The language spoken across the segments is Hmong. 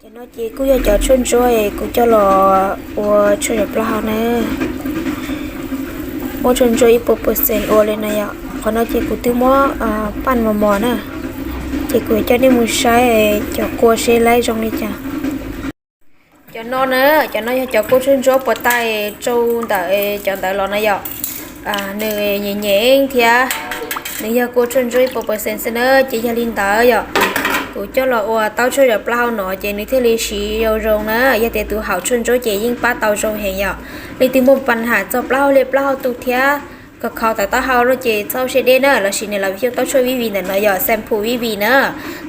Cov no ces kuj yog cov tshuaj ntsuab kuv coj los ua tshuaj zam plaub hau na. Muab tshuaj ntsuab ib puas percent ua li no yom. Qhov no ces kuv twb muab paj mos mos na, ces kuv coj nej mus saib cov kua seb laib zoo li cas. Cov no na, cov no yog cov kua tshuaj ntsuab puas tai rau ntawm cov ntawd los na yom. Nws nyem nyem thiab, nws yog kua tshuaj ntsuab ib puas percent xwb na, ces yog li ntawd yom, kuv coj los ua taub tshuaj zam plaub hau no ces nws thiaj li siv zoo zoo na. Yog tias tus haum tshuaj ntsuab ces yeej pab tau zoo heev yom. Leej twg muaj pas ham txog plaub hau liaj plaub hau tu thiab, kho kho tawm taub hau no ces txhob siab deb na, lossis niam laus Vij Xyooj taub tshuaj Vij Vij ntawm no yom, shampoo Vij Vij na.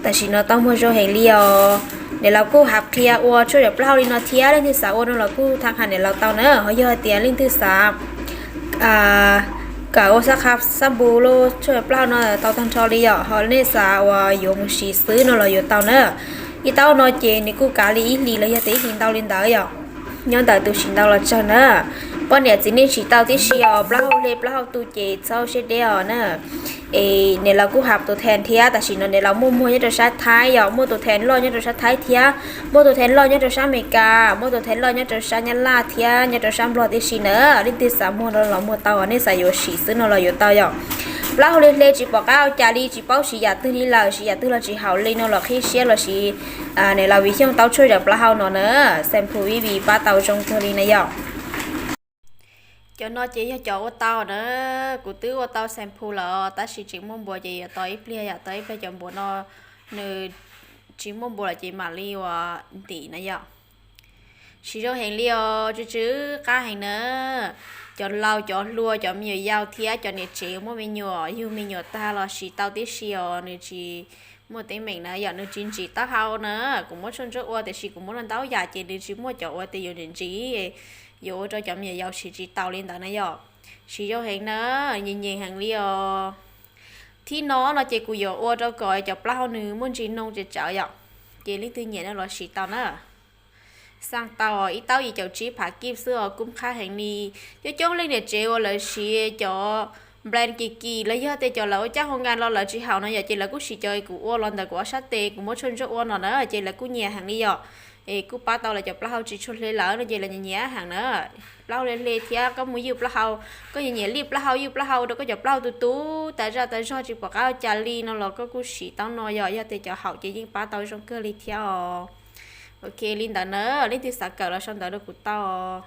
Tam sim no tau muag zoo heev li os. Niam laus kuj hab qhia ua tshuaj zam plaub hau li no thiab, leej twg xav ua no los kuj tham hais niam laus tau na. Ho yog hais tias leej twg xav kawm ua xab qha xab npus los tshuaj zam plaub hau no tau tag nrho li yom, ho nej xav uas yuav mus siv xwb no los yuav tau na. Ib taub no ces nws kuj kav li ib hlis los yog tias ib hlis ntau li ntawd yom. Nyob ntawm tus siv ntau los tsawg na. Poj niam txiv neej siv tau tib si os, plaub hau liaj plaub hau tu ces txhob siab deb os na. Es niam laus kuj hab tus then thiab, tam sim no niam laus muaj muag nyob rau sab Thaib yom, muaj tus then loj nyob rau sab Thaib thiab, muaj tus then loj nyob rau sab Amelikas, muaj tus then loj nyob rau sab Nyab Laj thiab nyob rau sab Nplog tib si na. Leej twg xav muag no los muag tau, nej xav yuav siv xwb no los yuav tau yom. Plaub hau li hle tsis pom qab ua cas li, tsis paub siv yam twg li lawm, siv yam twg los tsis haum li no los qhib siab los siv niam laus Vij Xyooj taub tshuaj zam plaub hau no na, shampoo Vij Vij pab tau zoo kawg li na yom. Cov no ces yog cov ua tau na, kuv twb ua tau shampoo lawm tab sis tseem muaj npuas ces yuav tos ib pliag yom, tos ib pliag cov npuas no nws tsis muaj npuas lawm ces mam li ua ntim na yom. Siv zoo heev li os, tsw tsw qab heev na. Cov laus cov hluas cov me nyuam yaus thiab cov niam tsev muaj me nyuam yug me nyuam tag los siv tau tib si os, nws tsis muaj teeb meem na yom, nws tsis ntsim taub hau na. Kuv muab tshuaj ntsuab ua tiam sis kuv muab ntau yam ces nws tsis muaj cov ua tias yuav ntsim ntsim, yuav ua rau cov me nyuam yaus siv tsis taus li ntawd na yom. Siv zoo heev na, nyem nyem heev li os. Thib no no ces kuv yuav ua rau kom cov plaub hau nws muaj ntsis noo tsawv tsawv yom, ces leej twg nyiam no los siv tau na. Xaj tau ib taub yim caum tsib phav kib xwb os, kub qab heev li. Coob coob leej niam tsev uas lawv siv cov brand kim kim los yog tias cov lawv ua caj hoo nkas los lawv tsis haum no yom, ces lawv kuj siv cov kuv ua los ntawm kuv ob sab tes kuv muab tshuaj ntsuab ua no na, ces lawv kuj nyiam heev li yom. Es kuj pab tau lawv cov plaub hau tsis tshua hle lawm no ces lawv nyiam nyiam heev na. Plaub hau hle hle thiab koj mus ywj plaub hau, koj nyiam nyiam lij plaub hau ywj plaub hau rau koj cov plaub hau tu tu tas zaj tas zog tsis pom qab ua cas li no los koj kuj siv taub no yom, yog tias cov haum ces yeej pab tau zoo kawg li thiab os. Ok, li ntawd na, leej twg xav kawm los sau ntawv rau kuv tau.